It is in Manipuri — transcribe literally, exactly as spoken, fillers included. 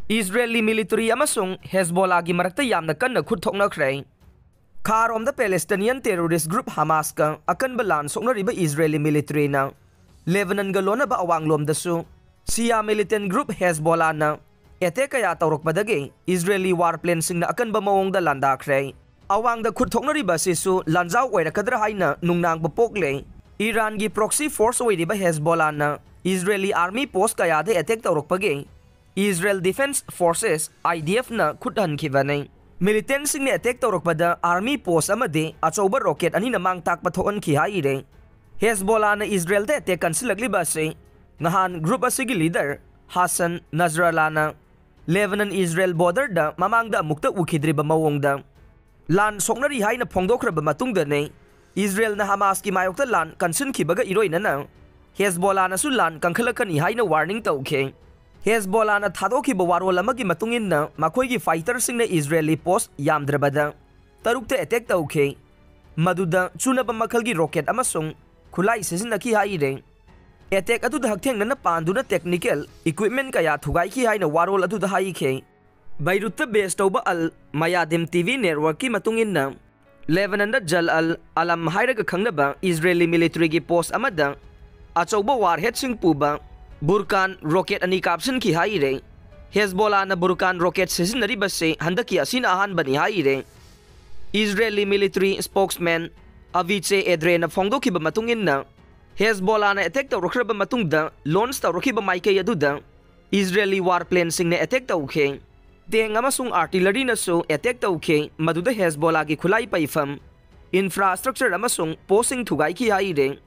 ꯏꯁꯔꯦꯂꯤ ꯃꯤꯂꯤꯇꯔꯤ ꯑꯃꯁꯨꯡ ꯍꯦꯖꯕꯣꯂꯥꯒꯤ ꯃꯔꯛꯇ ꯌꯥꯝꯅ ꯀꯟꯅ ꯈꯨꯠ ꯊꯣꯛꯅꯈ꯭ꯔꯦ꯫ ꯈꯥꯔꯣꯝꯗ ꯄꯦꯂꯦꯁꯇꯤꯅꯤꯌꯟ ꯇꯦꯔꯣꯔꯤꯁ ꯒ꯭ꯔꯨꯞ ꯍꯃꯥꯁꯀ ꯑꯀꯟꯕ ꯂꯥꯟ ꯁꯣꯛꯅꯔꯤꯕ ꯏꯁꯔꯦꯂꯤ ꯃꯤꯂꯤꯇꯔꯤꯅ ꯂꯦꯕꯅꯟꯒ ꯂꯣꯟꯅꯕ ꯑꯋꯥꯡꯂꯣꯝꯗꯁꯨ ꯁꯤꯌꯥ ꯃꯤꯂꯤꯇꯦꯟ ꯒ꯭ꯔꯨꯞ ꯍꯦꯖꯕꯣꯂꯥꯅ ꯑꯦꯇꯦꯛ ꯀꯌꯥ ꯇꯧꯔꯛꯄꯗꯒꯤ ꯏꯁꯔꯦꯂꯤ ꯋꯥꯔ ꯄ꯭ꯂꯦꯟꯁꯤꯡꯅ ꯑꯀꯟꯕ ꯃꯑꯣꯡꯗ ꯂꯥꯟꯗꯥꯈ꯭ꯔꯦ꯫ ꯑꯋꯥꯡꯗ ꯈꯨꯠ ꯊꯣꯛꯅꯔꯤꯕ ꯑꯁꯤꯁꯨ ꯂꯥꯟꯖꯥꯎ ꯑꯣꯏꯔꯛꯀꯗ꯭ꯔꯥ ꯍꯥꯏꯅ ꯅꯨꯡꯅꯥꯡꯕ ꯄꯣꯛꯂꯦ꯫ ꯏꯔꯥꯟꯒꯤ ꯄ꯭ꯔꯣꯛꯁꯤ ꯐꯣꯔꯁ ꯑꯣꯏꯔꯤꯕ ꯍꯦꯖꯕꯣꯂꯥꯅ ꯏꯁꯔꯦꯂꯤ ꯑꯥꯔꯃꯤ ꯄꯣꯁ ꯀꯌꯥꯗ ꯑꯦꯇꯦꯛ ꯇꯧꯔꯛꯄꯒꯤ ꯏꯁꯔꯦꯜ ꯗꯤꯐꯦꯟꯁ ꯐꯣꯔꯁꯦꯁ, IDFꯅ ꯈꯨꯠ ꯍꯟꯈꯤꯕꯅꯤ꯫ ꯃꯤꯂꯤꯇꯦꯟꯁꯤꯡꯅ ꯑꯦꯇꯦꯛ ꯇꯧꯔꯛꯄꯗ ꯑꯥꯔꯃꯤ ꯄꯣꯁ ꯑꯃꯗꯤ ꯑꯆꯧꯕ ꯔꯣꯀꯦꯠ ꯑꯅꯤꯅ ꯃꯥꯡ ꯇꯥꯛꯄ ꯊꯣꯛꯍꯟꯈꯤ ꯍꯥꯏꯔꯦ꯫ ꯍꯦꯖꯕꯣꯂꯥꯅ ꯏꯁꯔꯦꯜꯗ ꯑꯦꯇꯦꯛ ꯀꯟꯁꯤꯜꯂꯛꯂꯤꯕ ꯑꯁꯤ ꯅꯍꯥꯟ ꯒ꯭ꯔꯨꯞ ꯑꯁꯤꯒꯤ ꯂꯤꯗꯔ ꯍꯥꯁꯟ ꯅꯖꯔꯥꯂꯥꯅ ꯂꯦꯕꯅꯟ ꯏꯁꯔꯦꯜ ꯕꯣꯔꯗꯔꯗ ꯃꯃꯥꯡꯗ ꯑꯃꯨꯛꯇ ꯎꯈꯤꯗ꯭ꯔꯤꯕ ꯃꯑꯣꯡꯗ ꯂꯥꯟ ꯁꯣꯛꯅꯔꯤ ꯍꯥꯏꯅ ꯐꯣꯡꯗꯣꯛꯈ꯭ꯔꯕ ꯃꯇꯨꯡꯗꯅꯤ ꯏꯁꯔꯦꯜꯅ ꯍꯃꯥꯁꯀꯤ ꯃꯥꯌꯣꯛꯇ ꯂꯥꯟ ꯀꯟꯁꯤꯟꯈꯤꯕꯒ ꯏꯔꯣꯏꯅꯅ ꯍꯦꯖꯕꯣꯂꯥꯅꯁꯨ ꯂꯥꯟ ꯀꯟꯈꯠꯂꯛꯀꯅꯤ ꯍꯥꯏꯅ ꯋꯥꯔꯅꯤꯡ ꯇꯧꯈꯤ꯫ ꯍꯦꯖꯕꯣꯂꯥꯅ ꯊꯥꯗꯣꯛꯈꯤꯕ ꯋꯥꯔꯣꯜ ꯑꯃꯒꯤ ꯃꯇꯨꯡ ꯏꯟꯅ ꯃꯈꯣꯏꯒꯤ ꯐꯥꯏꯇꯔꯁꯤꯡꯅ ꯏꯁꯔꯦꯂꯤ ꯄꯣꯁ ꯌꯥꯝꯗ꯭ꯔꯕꯗ ꯇꯔꯨꯛꯇ ꯑꯦꯇꯦꯛ ꯇꯧꯈꯤ, ꯃꯗꯨꯗ ꯆꯨꯅꯕ ꯃꯈꯜꯒꯤ ꯔꯣꯀꯦꯠ ꯑꯃꯁꯨꯡ ꯈꯨꯠꯂꯥꯏ ꯁꯤꯖꯤꯟꯅꯈꯤ ꯍꯥꯏꯔꯦ꯫ ꯑꯦꯇꯦꯛ ꯑꯗꯨꯗ ꯍꯛꯊꯦꯡꯅꯅ ꯄꯥꯟꯗꯨꯅ ꯇꯦꯛꯅꯤꯀꯦꯜ ꯏꯀ꯭ꯋꯤꯞꯃꯦꯟ ꯀꯌꯥ ꯊꯨꯒꯥꯏꯈꯤ ꯍꯥꯏꯅ ꯋꯥꯔꯣꯜ ꯑꯗꯨꯗ ꯍꯥꯏꯈꯤ꯫ ꯕꯩꯔꯨꯠꯇ ꯕꯦꯁ ꯇꯧꯕ ꯑꯜ ꯃꯌꯥꯗꯤꯝ ꯇꯤꯚꯤ ꯅꯦꯠꯋꯔꯛꯀꯤ ꯃꯇꯨꯡ ꯏꯟꯅ, ꯂꯦꯕꯅꯟꯗ ꯖꯜ ꯑꯜ ꯑꯂꯝ ꯍꯥꯏꯔꯒ ꯈꯪꯅꯕ ꯏꯁꯔꯦꯂꯤ ꯃꯤꯂꯤꯇꯔꯤꯒꯤ ꯄꯣꯁ ꯑꯃꯗ ꯑꯆꯧꯕ ꯋꯥꯔꯍꯦꯗꯁꯤꯡ ꯄꯨꯕ ꯕꯨꯔꯀꯥꯟ ꯔꯣꯀꯦꯠ ꯑꯅꯤ ꯀꯥꯞꯁꯤꯟꯈꯤ ꯍꯥꯏꯔꯦ꯫ ꯍꯦꯖꯕꯣꯂꯥꯅ ꯕꯨꯔꯀꯥꯟ ꯔꯣꯀꯦꯠ ꯁꯤꯖꯤꯟꯅꯔꯤꯕꯁꯤ ꯍꯟꯗꯛꯀꯤ ꯑꯁꯤꯅ ꯑꯍꯥꯟꯕꯅꯤ ꯍꯥꯏꯔꯦ꯫ ꯏꯁꯔꯦꯂꯤ ꯃꯤꯂꯤꯇꯔꯤ ꯁ꯭ꯄꯣꯛꯁꯃꯦꯟ ꯑꯚꯤꯆꯦ ꯑꯦꯗ꯭ꯔꯦꯅ ꯐꯣꯡꯗꯣꯛꯈꯤꯕ ꯃꯇꯨꯡ ꯏꯟꯅ, ꯍꯦꯖꯕꯣꯂꯥꯅ ꯑꯦꯇꯦꯛ ꯇꯧꯔꯛꯈ꯭ꯔꯕ ꯃꯇꯨꯡꯗ ꯂꯣꯟꯆ ꯇꯧꯔꯛꯈꯤꯕ ꯃꯥꯏꯀꯩ ꯑꯗꯨꯗ ꯏꯁꯔꯦꯂꯤ ꯋꯥꯔ ꯄ꯭ꯂꯦꯟꯁꯤꯡꯅ ꯑꯦꯇꯦꯛ ꯇꯧꯈꯤ꯫ ꯇꯦꯡ ꯑꯃꯁꯨꯡ ꯑꯥꯔꯇꯤꯂꯔꯤꯅꯁꯨ ꯑꯦꯇꯦꯛ ꯇꯧꯈꯤ, ꯃꯗꯨꯗ ꯍꯦꯖꯕꯣꯂꯥꯒꯤ ꯈꯨꯠꯂꯥꯏ ꯄꯩꯐꯝ, ꯏꯟꯐ꯭ꯔꯥꯁ꯭ꯇ꯭ꯔꯛꯆꯔ ꯑꯃꯁꯨꯡ ꯄꯣꯁꯁꯤꯡ ꯊꯨꯒꯥꯏꯈꯤ ꯍꯥꯏꯔꯦ꯫